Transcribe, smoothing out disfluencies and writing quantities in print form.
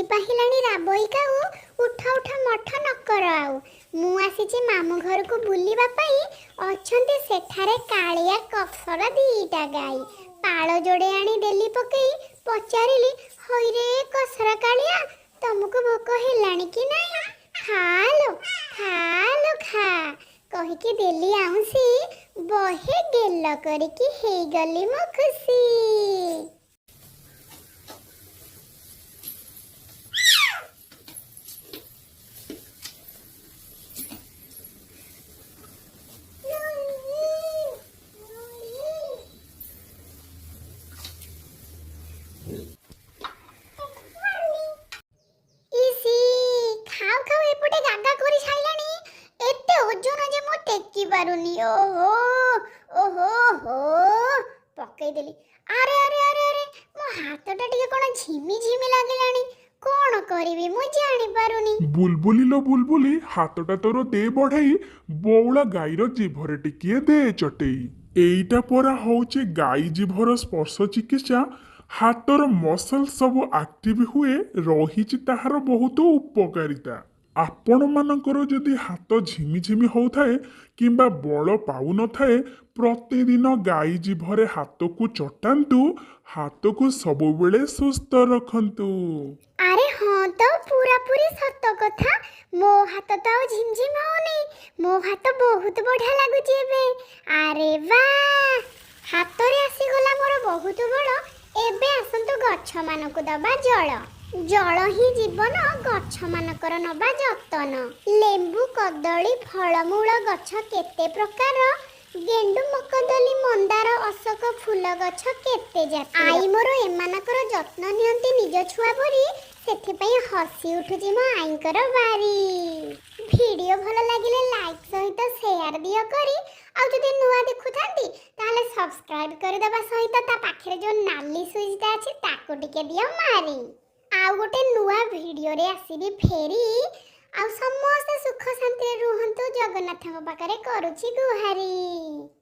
ରାତି ପାହିଲାଣି, ରାବଇ କାଉ, ଉଠ ଉଠ, ମଠ ନ କର ଆଉ। ମୁଁ ଆସିଛି ମାମୁଁ ଘରକୁ ବୁଲିବା ପାଇଁ, ଅଛନ୍ତି ସେଠାରେ କାଳିଆ କସରା ଦିଟା ଗାଈ। ପାଳ ଯୋଡ଼େ ଆଣି ଦେଲି ପକେଇ, ପଚାରିଲି, ହଇରେ କସରା କାଳିଆ, ତମକୁ ଭୋକ ହେଲାଣି କି ନାହିଁ? ଖାଲୋ ଖାଲୋ ଖା କହିକି ଦେଲି ଆଉଁସି, ବହେ ଗେଲ କରିକି ହେଇଗଲି ମୁଁ ଖୁସି। ଇସି, ଖାଉ ଖାଉ ଏପଟେ ଗାଗା କରି ସାରିଲାଣି। ଏତେ ଓଜନ ଯେ ମୁଁ ଟେକି ପାରୁନି। ଓହୋ ଓହୋ ହୋ, ପକେଇଦେଲି। ଆରେ ଆରେ ଆରେ ଆରେ, ମୋ ହାତଟା ଟିକେ କଣ ଝିମି ଝିମି ଲାଗିଲାଣି। କଣ କରିବି ମୁଁ ଜାଣିପାରୁନି। ବୁଲବୁଲି ଲୋ ବୁଲବୁଲି, ହାତଟା ତୋର ଦେ ବଢେଇ, ବଉଳା ଗାଈର ଜିଭରେ ଟିକିଏ ଦେ ଚଟେଇ। ଏଇଟା ପରା ହଉଛି ଗାଈ ଜିଭର ସ୍ପର୍ଶ ଚିକିତ୍ସା। ହାତର ମସଲ ସବୁ ଆକ୍ଟିଭ ହୁଏ, ରହିଛି ତାହାର ବହୁତ ଉପକାରିତା। ଆପଣମାନଙ୍କର ଯଦି ହାତ ଝିମି ଝିମି ହଉଥାଏ କିମ୍ବା ବଳ ପାଉନଥାଏ, ପ୍ରତିଦିନ ଗାଈ ଜିଭରେ ହାତକୁ ଚଟାନ୍ତୁ, ହାତକୁ ସବୁବେଳେ ସୁସ୍ଥ ରଖନ୍ତୁ। ଆରେ ହଁ ତ, ପୁରାପୁରି ସତ କଥା। ମୋ ହାତ ତ ଆଉ ଝିମଝିମ ହଉନି। ମୋ ହାତ ବହୁତ ବଢିଆ ଲାଗୁଛି ଏବେ। ଆରେ ବା, ହାତରେ ଆସିଗଲା ମୋର ବହୁତ ବଳ। ଏବେ ଆସନ୍ତୁ ଗଛମାନଙ୍କୁ ଦବା ଜଳ। ଜଳ ହିଁ ଜୀବନ, ଗଛମାନଙ୍କର ନବା ଯତନ। ଲେମ୍ବୁ, କଦଳୀ, ଫଳମୂଳ ଗଛ କେତେ ପ୍ରକାର, ଗେଣ୍ଡୁ, ମକଦଲି, ମନ୍ଦାର, ଅଶୋକ, ଫୁଲ ଗଛ କେତେ ଜାତି। ଆଈ ମୋର ଏମାନଙ୍କର ଯତ୍ନ ନିଅନ୍ତି ନିଜ ଛୁଆ ପରି, ସେଥିପାଇଁ ହସି ଉଠୁଛି ମୋ ଆଈଙ୍କର ବାରି। ଭିଡ଼ିଓ ଭଲ ଲାଗିଲେ ଲାଇକ୍ ସହିତ ସେୟାର ଦିଅ କରି। ଆଉ ଯଦି ନୂଆ ଦେଖୁଥାନ୍ତି, ତାହେଲେ ସବସ୍କ୍ରାଇବ କରିଦେବା ସହିତ ତା ପାଖରେ ଯୋଉ ନାଲି ସୁଇଚଟା ଅଛି, ତାକୁ ଟିକେ ଦିଅ ମାରି। ଆଉ ଗୋଟେ ନୂଆ ଭିଡ଼ିଓରେ ଆସିବି ଫେରି। ଆଉ ସମସ୍ତେ ସୁଖ ଶାନ୍ତିରେ ରୁହନ୍ତୁ, ଜଗନ୍ନାଥଙ୍କ ପାଖରେ କରୁଛି ଗୁହାରି।